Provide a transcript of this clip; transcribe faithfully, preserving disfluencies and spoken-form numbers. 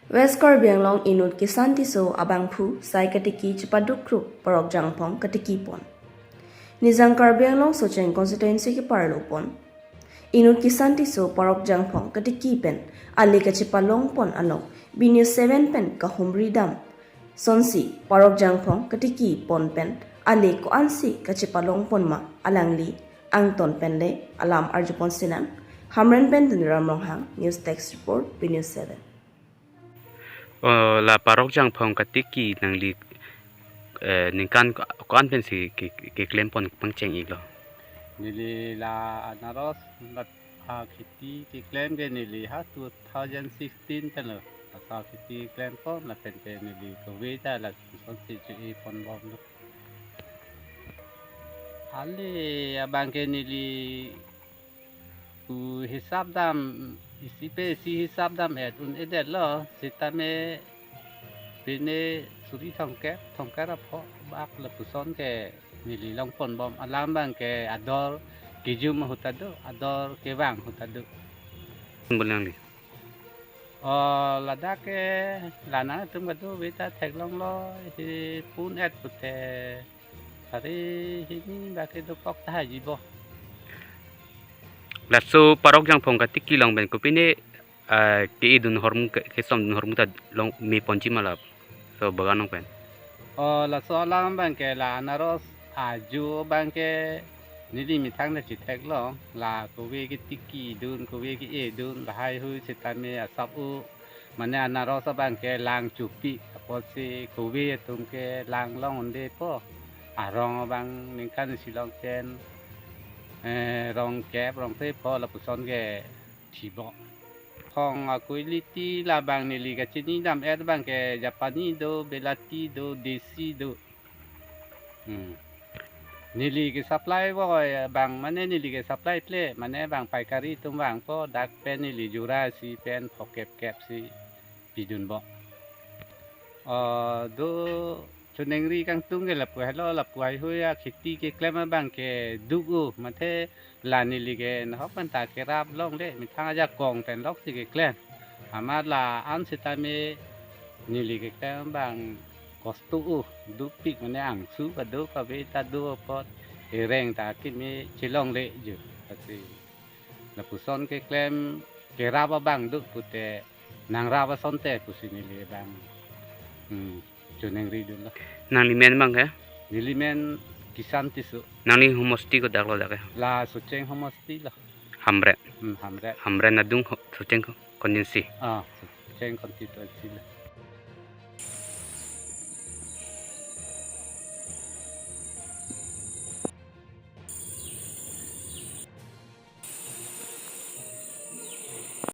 West Karbi Anglong inut Kisan Tisso abangphu sai katiki chepaduk krup Parok Jangphong katiki pon. Nijang Karbi Anglong Socheng constituency keparlo pon. Inut Kisan Tisso Parok Jangphong katiki pen ale kachepalong pon anok B News seven pen kahumri dam sonsi Parok Jangphong katiki pon pen ale ko-ansi kachepalong pon ma alangli angton pen le alam arjupon sinang. Hamren pen Duniram Ronghang, News Desk Report, B News seven. Oh, la Parok Jangphong katiki nangli, eh, ningkan ko-, ko-an pensi ke, ke, keklem pon pangcheng-iklo? Neli la anaros la, ah, kheti keklem ke neli ha two thousand sixteen pen lo. Laso kheti klem pon lapen ke neli kove ta lasonsi cho-e pon bomlo. Ale abang ke neli pu hisap dam, isi pe isi hisap dam et un-edetlo, sitame pine suri thomkep, thomkep ra pho bak lapuson ke neli long pon bom. Alam abang ke ador kejum ahut ta do, ador kevang ahut ta do. Bolangli. Oh, ladak ke la nangtum kadokave ta theklonglo, hi pun et pute sari hini bak ke dokok tahai ji bo. Laso Parok Jangphong katiki along pen kopine, ah, ke-edun ahormu ke, kesomdun ahormu ta long me ponji ma laso bagan along pen? Oh, laso alam abang ke la anaros ajo abang ke neli methang ta chetheklong, la kove ketiki dun, kove ke-edun, lahai hui sitame asap-o, mane anaros abang ke lang chopi, apotsi kove atum ke lang long un'edepo, arong abang ningkan isi long pen, eh, rong kep, rong phre pho lapuson ke thibo. Hong a-quality labang neli kachini dam et abang ke Japani do, Belati do, Desi do. Hmm. Neli ke-supply voi abang, mane neli ke-supply ple, mane abang paikari atum vangpo, dak pen neli jura isi pen phokep kep si pidun bo. Oh, do choningri kangtung ke lapu helo, lapu haihui akheti keklem abang ke duk-o, mathe la neli ke nahok pen ta kerap longle, methang ajakong pen loksi keklem. Amat la an sitame neli keklem abang kosto-o, dukpik mane angsu kadokave ta do apot, ereng ta keme chelongle ju. Lasi lapuson keklem kerap abang do pute nangrap asonte pusi neli abang, hmm, choningri dunlo. Nangli men abang ke? Neli men Kisan Tisso. Nangli homosti kodaklo dak ke? La Socheng homosti lo. Hamren. Hmm, Hamren. Hamren adung ho-, Socheng ko-, constituency. Ah, Socheng constituency lo.